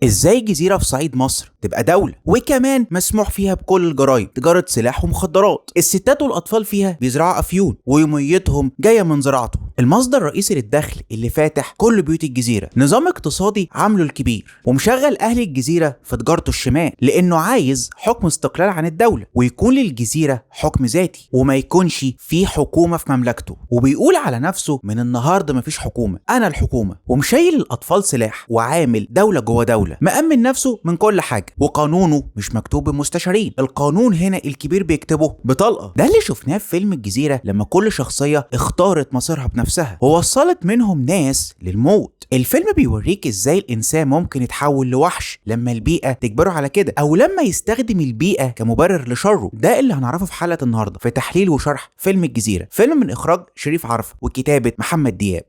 ازاي جزيرة في صعيد مصر تبقى دولة وكمان مسموح فيها بكل الجرائم، تجارة سلاح ومخدرات، الستات والاطفال فيها بيزرعوا افيون وميتهم جاية من زراعته، المصدر الرئيسي للدخل اللي فاتح كل بيوت الجزيرة، نظام اقتصادي عامله الكبير ومشغل اهل الجزيرة في تجارته الشمال لانه عايز حكم استقلال عن الدولة ويكون للجزيرة حكم ذاتي وما يكونش في حكومة في مملكته، وبيقول على نفسه من النهارده مفيش حكومة، انا الحكومة، ومشيل الاطفال سلاح وعامل دولة جوه دولة، مأمن نفسه من كل حاجة، وقانونه مش مكتوب بمستشارين، القانون هنا الكبير بيكتبه بطلقة. ده اللي شفناه في فيلم الجزيرة لما كل شخصية اختارت مصيرها بنفسها ووصلت منهم ناس للموت. الفيلم بيوريك ازاي الانسان ممكن يتحول لوحش لما البيئة تجبره على كده، او لما يستخدم البيئة كمبرر لشره. ده اللي هنعرفه في حلقة النهاردة في تحليل وشرح فيلم الجزيرة، فيلم من اخراج شريف عرفة وكتابة محمد دياب.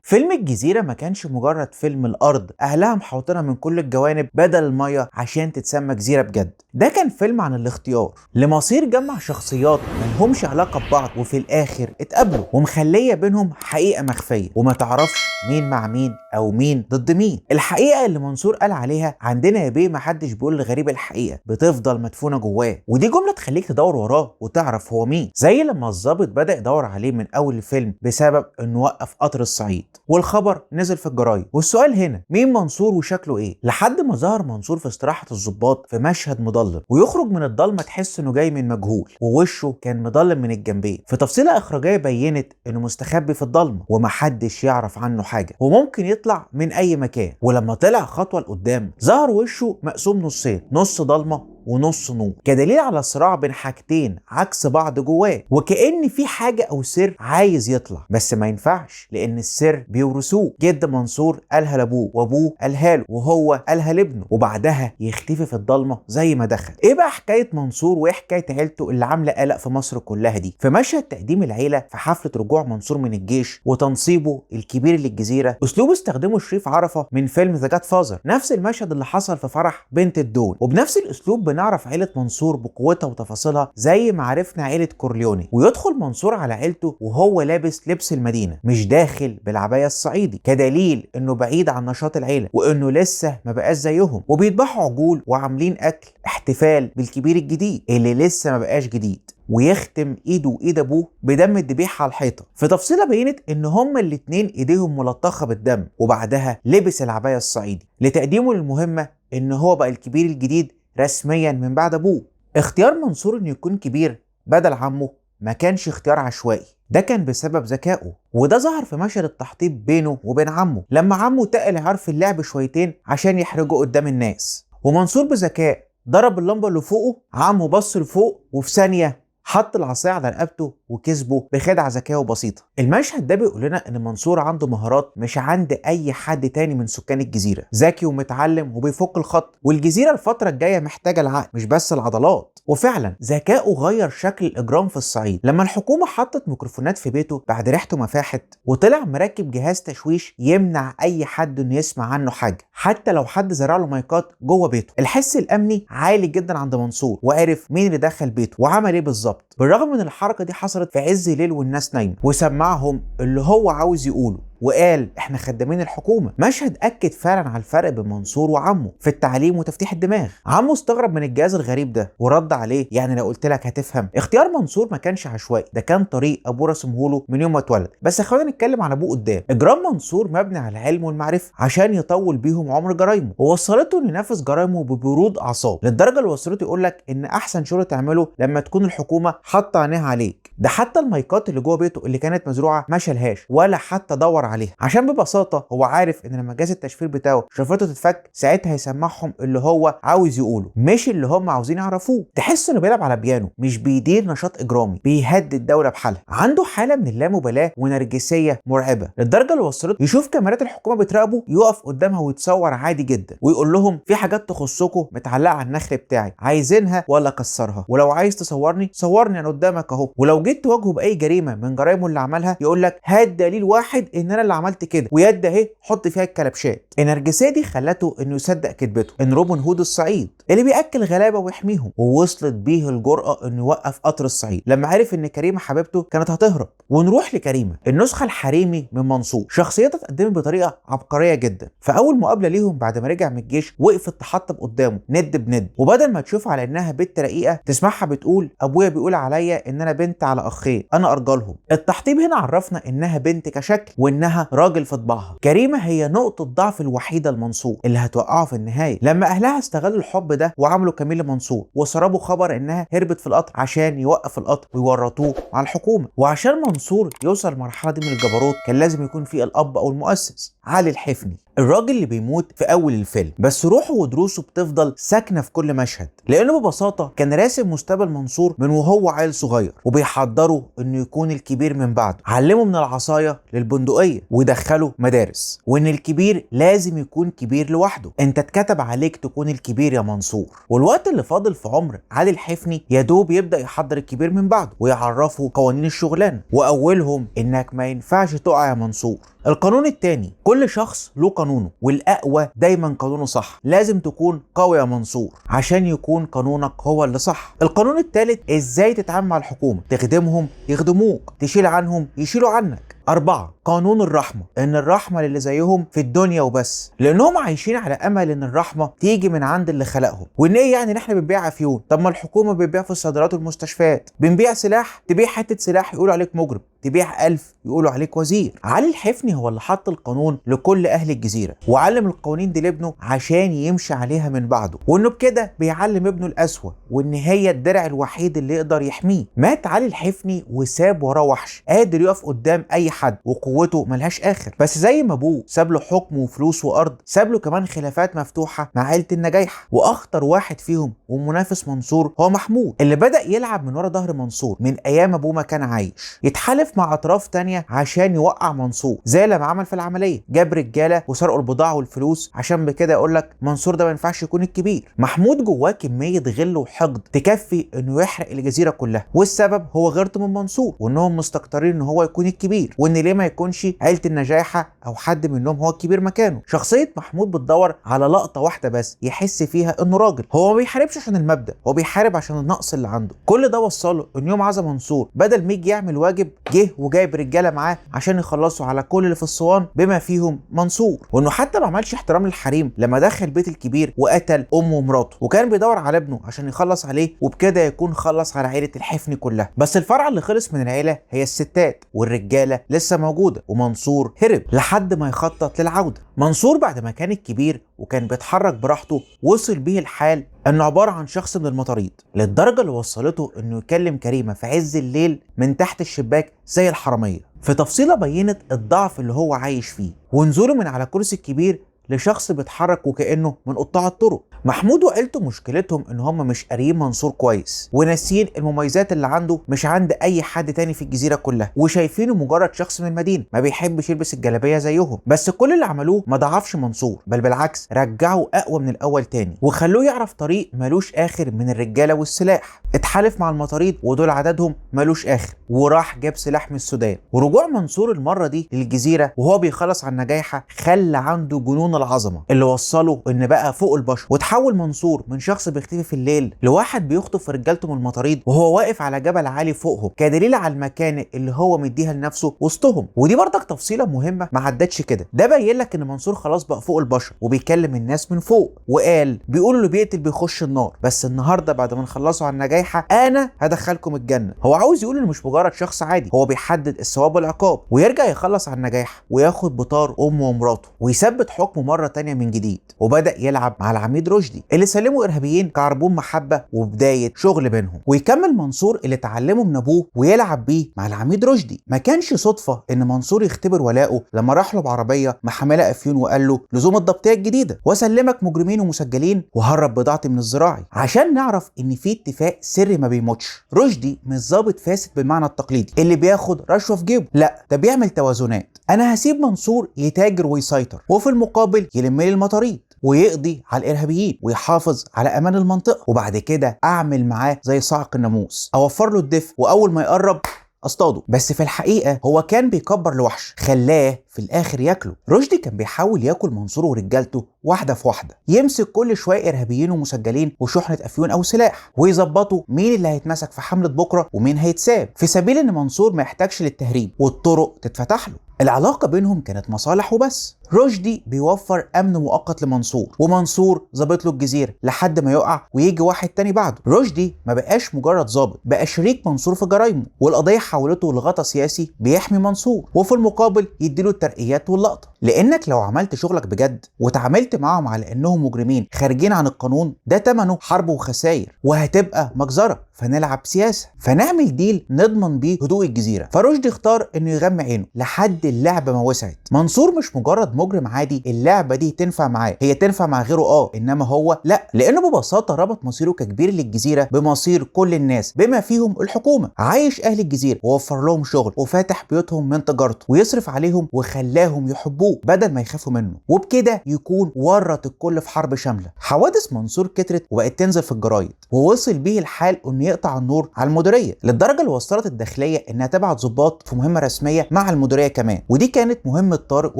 فيلم الجزيرة ما كانش مجرد فيلم الأرض أهلها محوطينها من كل الجوانب بدل المية عشان تتسمى جزيرة بجد، ده كان فيلم عن الاختيار لمصير جمع شخصيات ملهمش علاقة ببعض وفي الآخر اتقابلوا، ومخلية بينهم حقيقة مخفية وما تعرفش مين مع مين أو مين ضد مين. الحقيقة اللي منصور قال عليها عندنا يا بيه محدش بيقول لغريب الحقيقة، بتفضل مدفونة جواه، ودي جملة تخليك تدور وراه وتعرف هو مين، زي لما الضابط بدأ يدور عليه من أول الفيلم بسبب إنه وقف قطر الصعيد والخبر نزل في الجرايد. والسؤال هنا مين منصور وشكله ايه؟ لحد ما ظهر منصور في استراحة الضباط في مشهد مضلم، ويخرج من الضلمة تحس انه جاي من مجهول ووشه كان مضلم من الجنبين. في تفصيلة اخراجية بينت انه مستخبي في الضلمة ومحدش يعرف عنه حاجة وممكن يطلع من اي مكان، ولما طلع خطوة لقدام ظهر وشه مقسوم نصين، نص ضلمة ونص نور، كدليل على صراع بين حاجتين عكس بعض جواه، وكأن في حاجة أو سر عايز يطلع بس ما ينفعش لأن السر بيورثوه. جد منصور قالها لأبوه وأبوه قالها له وهو قالها لابنه، وبعدها يختفي في الضلمة زي ما دخل. إيه بقى حكاية منصور وإيه حكاية عيلته اللي عاملة قلق في مصر كلها دي؟ في مشهد تقديم العيلة في حفلة رجوع منصور من الجيش وتنصيبه الكبير للجزيرة، أسلوب استخدمه شريف عرفة من فيلم The Godfather، نفس المشهد اللي حصل في فرح بنت الدون، وبنفس الأسلوب بنعرف عيلة منصور بقوتها وتفاصيلها زي ما عرفنا عيلة كورليوني. ويدخل منصور على عيلته وهو لابس لبس المدينة، مش داخل بالعباية الصعيدي، كدليل انه بعيد عن نشاط العيلة وانه لسه ما بقاش زيهم، وبيذبحوا عجول وعاملين اكل احتفال بالكبير الجديد اللي لسه ما بقاش جديد، ويختم ايده وايد ابوه بدم الذبيحة على الحيطة. في تفصيله بينت ان هما الاتنين ايديهم ملطخه بالدم، وبعدها لبس العباية الصعيدي لتقديمه للمهمه ان هو بقى الكبير الجديد رسميا من بعد ابوه. اختيار منصور انه يكون كبير بدل عمه ما كانش اختيار عشوائي، ده كان بسبب ذكائه، وده ظهر في مشهد التحطيب بينه وبين عمه لما عمه تقل عرف اللعب شويتين عشان يحرجه قدام الناس، ومنصور بذكاء ضرب اللمبة اللي فوقه، عمه بص لفوق وفي ثانية حط العصاية على رقبته وكسبه بخدعه ذكية وبسيطة. المشهد ده بيقول لنا ان منصور عنده مهارات مش عند اي حد تاني من سكان الجزيرة، ذكي ومتعلم وبيفك الخط، والجزيرة الفترة الجاية محتاجه العقل مش بس العضلات. وفعلا ذكائه غير شكل الاجرام في الصعيد لما الحكومة حطت ميكروفونات في بيته بعد ريحته ما فاحت، وطلع مركب جهاز تشويش يمنع اي حد انه يسمع عنه حاجة حتى لو حد زرع له مايكات جوه بيته. الحس الامني عالي جدا عند منصور، وعرف مين اللي دخل بيته وعمل ايه بالظبط، بالرغم من الحركة دي حصلت في عز ليل والناس نايمة، وسمعهم اللي هو عاوز يقوله وقال احنا خدامين الحكومة. مشهد اكد فعلا على الفرق بين منصور وعمه في التعليم وتفتيح الدماغ. عمه استغرب من الجهاز الغريب ده ورد عليه يعني لو قلت لك هتفهم. اختيار منصور ما كانش عشوائي، ده كان طريق ابوه رسمه له من يوم ما اتولد، بس خلينا نتكلم عن ابوه قدام. اجرام منصور مبني على العلم والمعرفة عشان يطول بيهم عمر جرايمه، ووصلته انه ينفذ جرايمه ببرود اعصاب للدرجة اللي وصلته يقول لك ان احسن شغل تعمله لما تكون الحكومة حاطه عينيها عليك. ده حتى المايكات اللي جوه بيته اللي كانت مزروعة ما شالهاش ولا حتى دور عليها، عشان ببساطة هو عارف ان لما جهاز التشفير بتاعه شفرته تتفك ساعتها هيسمعهم اللي هو عاوز يقوله مش اللي هم عاوزين يعرفوه. تحس انه بيلعب على بيانو مش بيدير نشاط اجرامي، بيهدد الدولة بحالها. عنده حاله من اللامبالاة ونرجسيه مرعبة للدرجة اللي وصلته يشوف كاميرات الحكومة بتراقبه يقف قدامها ويتصور عادي جدا ويقول لهم في حاجات تخصكم متعلقه على النخل بتاعي عايزينها ولا اكسرها، ولو عايز تصورني صورني انا قدامك اهو. ولو جيت تواجهه باي جريمة من جرايمه اللي عملها يقول لك هات دليل واحد ان انا انا اللي عملت كده، ويد اهي حط فيها الكلبشات. النرجسية دي خلته انه يصدق كذبته ان روبن هود الصعيد اللي بياكل غلابة ويحميهم، ووصلت بيه الجرأة انه يوقف قطر الصعيد لما عرف ان كريمة حبيبته كانت هتهرب. ونروح لكريمه، النسخة الحريمي من منصور. شخصيتها اتقدمت بطريقة عبقرية جدا. في اول مقابله ليهم بعد ما رجع من الجيش وقفت تحطب قدامه ند بند، وبدل ما تشوف على انها بنت رقيقه تسمعها بتقول ابويا بيقول عليا ان انا بنت على اخين، انا ارجلهم. التحطيب هنا عرفنا انها بنت كشكل وانها راجل في طباعها. كريمة هي نقطة ضعف الوحيدة لمنصور اللي هتوقعه في النهاية لما اهلها استغلوا الحب ده وعملوا كمين لمنصور وسربوا خبر انها هربت في القطر عشان يوقف القطر ويورطوه مع الحكومة. وعشان منصور يوصل المرحلة دي من الجبروت كان لازم يكون في الاب او المؤسس علي الحفني، الراجل اللي بيموت في اول الفيلم، بس روحه ودروسه بتفضل ساكنة في كل مشهد، لانه ببساطة كان راسم مستقبل منصور من وهو عيل صغير وبيحضره انه يكون الكبير من بعده. علمه من العصاية للبندقيه ودخله مدارس، وان الكبير لازم يكون كبير لوحده، انت اتكتب عليك تكون الكبير يا منصور. والوقت اللي فاضل في عمر علي الحفني يا دوب يبدا يحضر الكبير من بعده ويعرفه قوانين الشغلانة، واولهم انك ما ينفعش تقع يا منصور. القانون الثاني، كل شخص له قانونه والاقوى دايما قانونه صح، لازم تكون قوي يا منصور عشان يكون قانونك هو اللي صح. القانون الثالث، ازاي تتعامل مع الحكومة، تخدمهم يخدموك، تشيل عنهم يشيلوا عنك. 4، قانون الرحمة، ان الرحمة للي زيهم في الدنيا وبس، لانهم عايشين على امل ان الرحمة تيجي من عند اللي خلقهم. وان ايه يعني ان احنا بنبيع افيون؟ طب ما الحكومة بتبيع في الصيدليات والمستشفيات. بنبيع سلاح، تبيع حتة سلاح يقولوا عليك مجرم، تبيع 1000 يقولوا عليك وزير. علي الحفني هو اللي حط القانون لكل اهل الجزيرة وعلم القوانين دي لابنه عشان يمشي عليها من بعده، وانه بكده بيعلم ابنه القسوة وان هي الدرع الوحيد اللي يقدر يحميه. مات علي الحفني وساب وراه وحش قادر يقف قدام اي حد وقوته ملهاش اخر. بس زي ما ابوه ساب له حكم وفلوس وارض، ساب له كمان خلافات مفتوحة مع عيله النجايحه. واخطر واحد فيهم ومنافس منصور هو محمود، اللي بدا يلعب من ورا ظهر منصور من ايام ابوه ما كان عايش، يتحالف مع اطراف تانية عشان يوقع منصور، زي لما عمل في العملية، جاب رجاله وسرقوا البضاعة والفلوس عشان بكده يقول لك منصور ده ما ينفعش يكون الكبير. محمود جواه كمية غل وحقد تكفي انه يحرق الجزيرة كلها، والسبب هو غيرته من منصور وانهم مستكترين ان هو يكون الكبير، وان ليه ما يكونش عيله النجايحه او حد منهم هو الكبير مكانه. شخصية محمود بتدور على لقطة واحدة بس يحس فيها انه راجل، هو ما بيحاربش عشان المبدا، هو بيحارب عشان النقص اللي عنده. كل ده وصله ان يوم عزا منصور بدل ما يجي يعمل واجب جه وجايب رجاله معاه عشان يخلصوا على كل اللي في الصوان بما فيهم منصور. وانه حتى ما عملش احترام للحريم لما دخل بيت الكبير وقتل امه ومراته، وكان بيدور على ابنه عشان يخلص عليه وبكده يكون خلص على عيله الحفني كلها. بس الفرع اللي خلص من العيلة هي الستات، والرجاله لسه موجودة، ومنصور هرب لحد ما يخطط للعودة. منصور بعد ما كان الكبير وكان بيتحرك براحته وصل بيه الحال انه عبارة عن شخص من المطاريد، للدرجة اللي وصلته انه يكلم كريمة في عز الليل من تحت الشباك زي الحرامية. في تفصيله بينت الضعف اللي هو عايش فيه ونزوله من على كرسي الكبير لشخص بيتحرك وكأنه من قطاع الطرق. محمود وعيلته مشكلتهم ان هم مش قاريين منصور كويس وناسيين المميزات اللي عنده مش عند اي حد تاني في الجزيرة كلها، وشايفينه مجرد شخص من المدينة ما بيحبش يلبس الجلابية زيهم. بس كل اللي عملوه ما ضعفش منصور، بل بالعكس رجعه اقوى من الاول تاني وخلوه يعرف طريق ملوش اخر من الرجالة والسلاح. اتحالف مع المطاريد ودول عددهم ملوش اخر، وراح جاب سلاح من السودان. ورجوع منصور المرة دي للجزيرة وهو بيخلص على النجايحه خلى عنده جنون العظمة اللي وصله ان بقى فوق البشر. وتحول منصور من شخص بيختفي في الليل لواحد بيخطف رجالته من المطاريد وهو واقف على جبل عالي فوقهم، كدليل على المكانة اللي هو مديها لنفسه وسطهم. ودي برضك تفصيله مهمة ما عدتش كده، ده بين لك ان منصور خلاص بقى فوق البشر وبيكلم الناس من فوق، وقال بيقولوا اللي بيقتل بيخش النار، بس النهارده بعد ما نخلصوا على النجايحه انا هدخلكم الجنة. هو عاوز يقول انه مش مجرد شخص عادي، هو بيحدد الثواب والعقاب، ويرجع يخلص على النجايحه وياخد بطار امه ومراته ويثبت حكمه مرة تانية من جديد. وبدا يلعب مع العميد رشدي اللي سلموا ارهابيين كعربون محبة وبداية شغل بينهم. ويكمل منصور اللي اتعلمه من ابوه ويلعب بيه مع العميد رشدي. ما كانش صدفة ان منصور يختبر ولائه لما راح له بعربيه محمله افيون وقال له لزوم الضبطيه الجديدة واسلمك مجرمين ومسجلين وهرب بضاعتي من الزراعي، عشان نعرف ان في اتفاق سري ما بيموتش. رشدي مش ظابط فاسد بالمعنى التقليدي اللي بياخد رشوة في جيبه، لا ده بيعمل توازنات. انا هسيب منصور يتاجر ويسيطر، وفي المقابل يلم لي المطاريد ويقضي على الارهابيين ويحافظ على امان المنطقة، وبعد كده اعمل معاه زي صعق الناموس، اوفر له الدفء واول ما يقرب اصطاده. بس في الحقيقة هو كان بيكبر لوحش خلاه في الاخر ياكله. رشدي كان بيحاول ياكل منصور ورجالته واحدة في واحدة، يمسك كل شوية ارهابيين ومسجلين وشحنه افيون او سلاح، ويظبطوا مين اللي هيتمسك في حمله بكره ومين هيتساب، في سبيل ان منصور ما يحتاجش للتهريب والطرق تتفتح له. العلاقة بينهم كانت مصالح وبس. رشدي بيوفر امن مؤقت لمنصور، ومنصور ظابط له الجزيرة لحد ما يقع ويجي واحد تاني بعده. رشدي ما بقاش مجرد ظابط، بقى شريك منصور في جرايمه، والقضية حولته لغطا سياسي بيحمي منصور، وفي المقابل يديله الترقيات واللقطه. لانك لو عملت شغلك بجد وتعاملت معاهم على انهم مجرمين خارجين عن القانون، ده تمنه حرب وخسائر وهتبقى مجزرة. فنلعب سياسة، فنعمل deal نضمن بيه هدوء الجزيرة. فرشدي اختار انه يغمي عينه لحد اللعبة ما وسعت. منصور مش مجرد مجرم عادي اللعبة دي تنفع معاه، هي تنفع مع غيره انما هو لا، لانه ببساطة ربط مصيره ككبير للجزيرة بمصير كل الناس بما فيهم الحكومة. عايش اهل الجزيرة ووفر لهم شغل وفاتح بيوتهم من تجارته ويصرف عليهم وخلاهم يحبوه بدل ما يخافوا منه، وبكده يكون ورط الكل في حرب شاملة. حوادث منصور كترت وبقت تنزل في الجرايد، ووصل بيه الحال انه يقطع النور على المديرية، للدرجة اللي وصلت الداخلية انها تبعت ضباط في مهمة رسمية مع المديرية كمان، ودي كانت مهمة طارق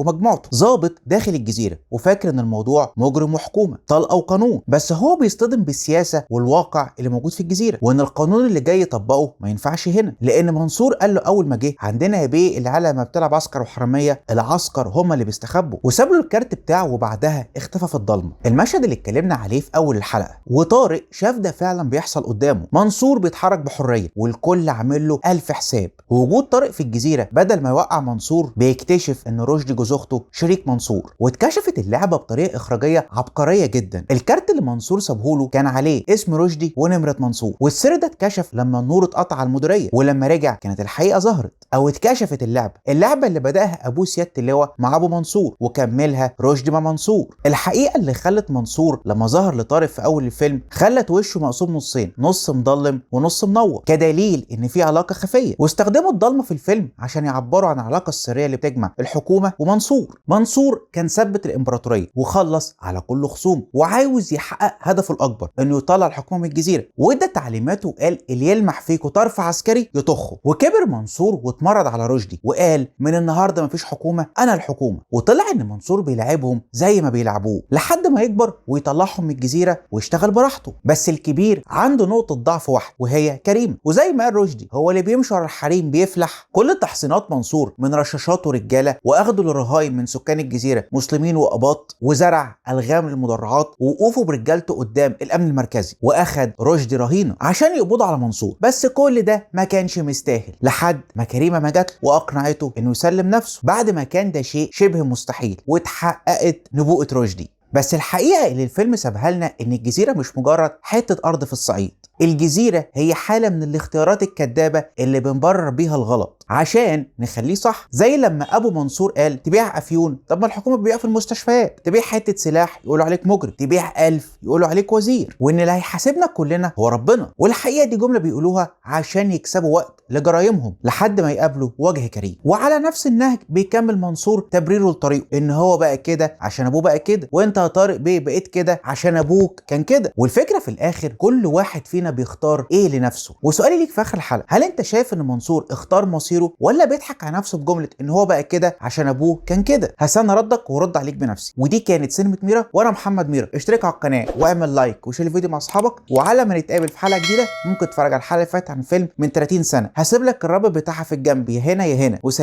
ومجموعته. ضابط داخل الجزيرة وفاكر ان الموضوع مجرم وحكومة طلقه وقانون، بس هو بيصطدم بالسياسة والواقع اللي موجود في الجزيرة، وان القانون اللي جاي يطبقه ما ينفعش هنا، لان منصور قال له اول ما جه عندنا يا بيه العالم ما بتلعب عسكر وحراميه، العسكر هم اللي بيستخبوا، وساب له الكارت بتاعه وبعدها اختفى في الضلمة. المشهد اللي اتكلمنا عليه في اول الحلقة، وطارق شاف ده فعلا بيحصل قدامه. منصور بيتحرك بحرية والكل عامل له 1000 حساب. ووجود طارق في الجزيرة بدل ما يوقع منصور بيكتشف ان رشدي جوز اخته شريك منصور، واتكشفت اللعبة بطريقة اخراجيه عبقرية جدا. الكارت اللي منصور سابهوله كان عليه اسم رشدي ونمره منصور، والسر ده اتكشف لما النور اتقطع على المديرية، ولما رجع كانت الحقيقة ظهرت او اتكشفت اللعبة، اللعبة اللي بداها ابو سيادة اللواء مع ابو منصور وكملها رشدي مع منصور. الحقيقة اللي خلت منصور لما ظهر لطارق في اول الفيلم خلت وشه مقسوم نصين، نص مضلم ونص منور، كدليل ان في علاقة خفيه، واستخدموا الضلمة في الفيلم عشان يعبروا عن العلاقة السرية اللي بتجمع الحكومة ومنصور. منصور كان ثبت الامبراطورية وخلص على كل خصوم، وعاوز يحقق هدفه الاكبر انه يطلع الحكومة من الجزيرة، وادى تعليماته وقال اللي يلمح فيكو طرف عسكري يطخه. وكبر منصور واتمرد على رشدي وقال من النهارده مفيش حكومة، انا الحكومة. وطلع ان منصور بيلعبهم زي ما بيلعبوه لحد ما يكبر ويطلعهم من الجزيرة ويشتغل براحته. بس الكبير عنده نقطة ضعف واحدة وهي كريمة، وزي ما قال رشدي هو اللي بيمشي ورا الحريم بيفلح. كل تحصينات منصور من رشاشات ورجاله واخده للرهاين من سكان الجزيرة مسلمين واباط، وزرع الغام للمدرعات ووقوفه برجالته قدام الامن المركزي، واخد رشدي رهينة عشان يقبضوا على منصور. بس كل ده ما كانش مستاهل لحد ما كريمة ما جت واقنعته انه يسلم نفسه بعد ما كان ده شيء شبه مستحيل، واتحققت نبوءة رشدي. بس الحقيقة اللي الفيلم سابها لنا ان الجزيرة مش مجرد حتة ارض في الصعيد، الجزيرة هي حالة من الاختيارات الكدابة اللي بنبرر بيها الغلط عشان نخليه صح. زي لما ابو منصور قال تبيع افيون، طب ما الحكومة بتبيع في المستشفيات، تبيع حتة سلاح يقولوا عليك مجرم، تبيع 1000 يقولوا عليك وزير، وان اللي هيحاسبنا كلنا هو ربنا. والحقيقة دي جملة بيقولوها عشان يكسبوا وقت لجرايمهم لحد ما يقابلوا وجه كريم. وعلى نفس النهج بيكمل منصور تبريره لطريقه ان هو بقى كده عشان ابوه بقى كده، وانت يا طارق بيه بقيت كده عشان ابوك كان كده. والفكرة في الاخر كل واحد فينا بيختار ايه لنفسه. وسؤالي ليك في اخر الحلقة، هل انت شايف ان منصور اختار مصيره ولا بيضحك على نفسه بجملة ان هو بقى كده عشان ابوه كان كده؟ هستنى ردك ورد عليك بنفسي. ودي كانت سينما ميرا وانا محمد ميرا. اشترك على القناة واعمل like و share الفيديو مع اصحابك، وعلى ما نتقابل في حلقة جديدة ممكن تتفرج على الحلقة اللي فاتت عن فيلم من 30 سنة، هسيب لك الرابط بتاعها في الجنب يا هنا يا هنا. وسلام.